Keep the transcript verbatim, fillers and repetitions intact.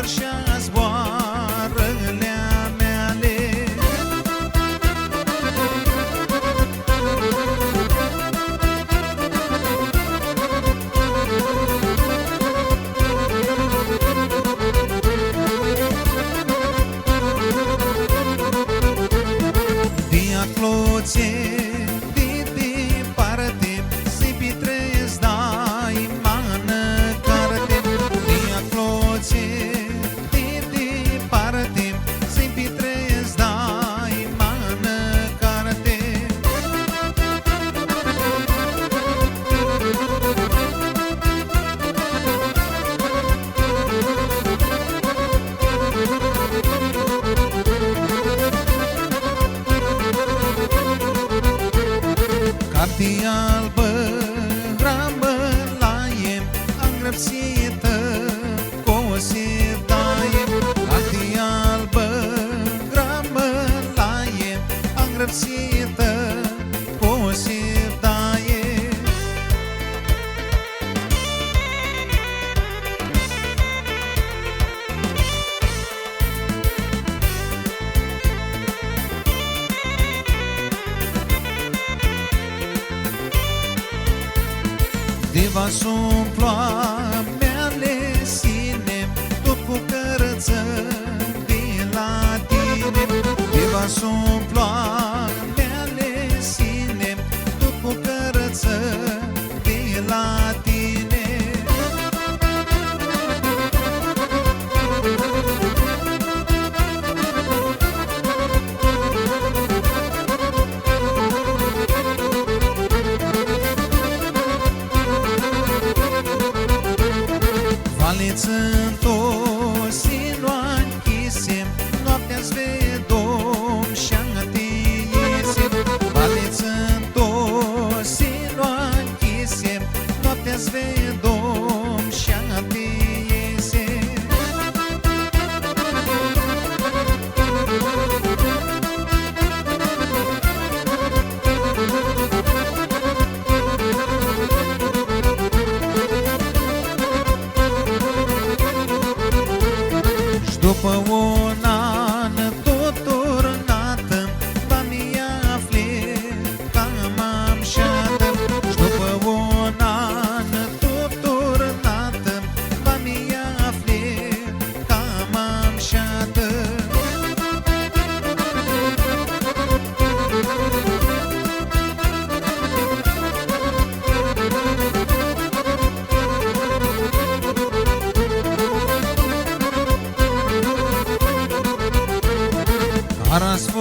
Shi zboarãli a meali. Di aclo tsi di diparti, si pitrets daima nã carti. Di aclo tsi di diparti, si pitrets daima nã carti. Carti albã, gramãlaie, angrãpsitã cu sivdaie. Carti albã, gramãlaie, angrãpsitã cu sivdaie. Di va s-umplu a meali sini, tut cu cãrtsã di la tini. Di va s-umplu a meali sini, tut cu cãrtsã di la tini. Vali tsãntu si nu anchisi, noaptea s-vedom shi ti iesi. Vali tsãntu si nu anchisi, noaptea s-vedom shi ti iesi. Shi dupã un an tut turnatã, va mi afli cama mshatã. Shi dupã un an tut turnatã, va mi afli cama mshatã. Cara s-,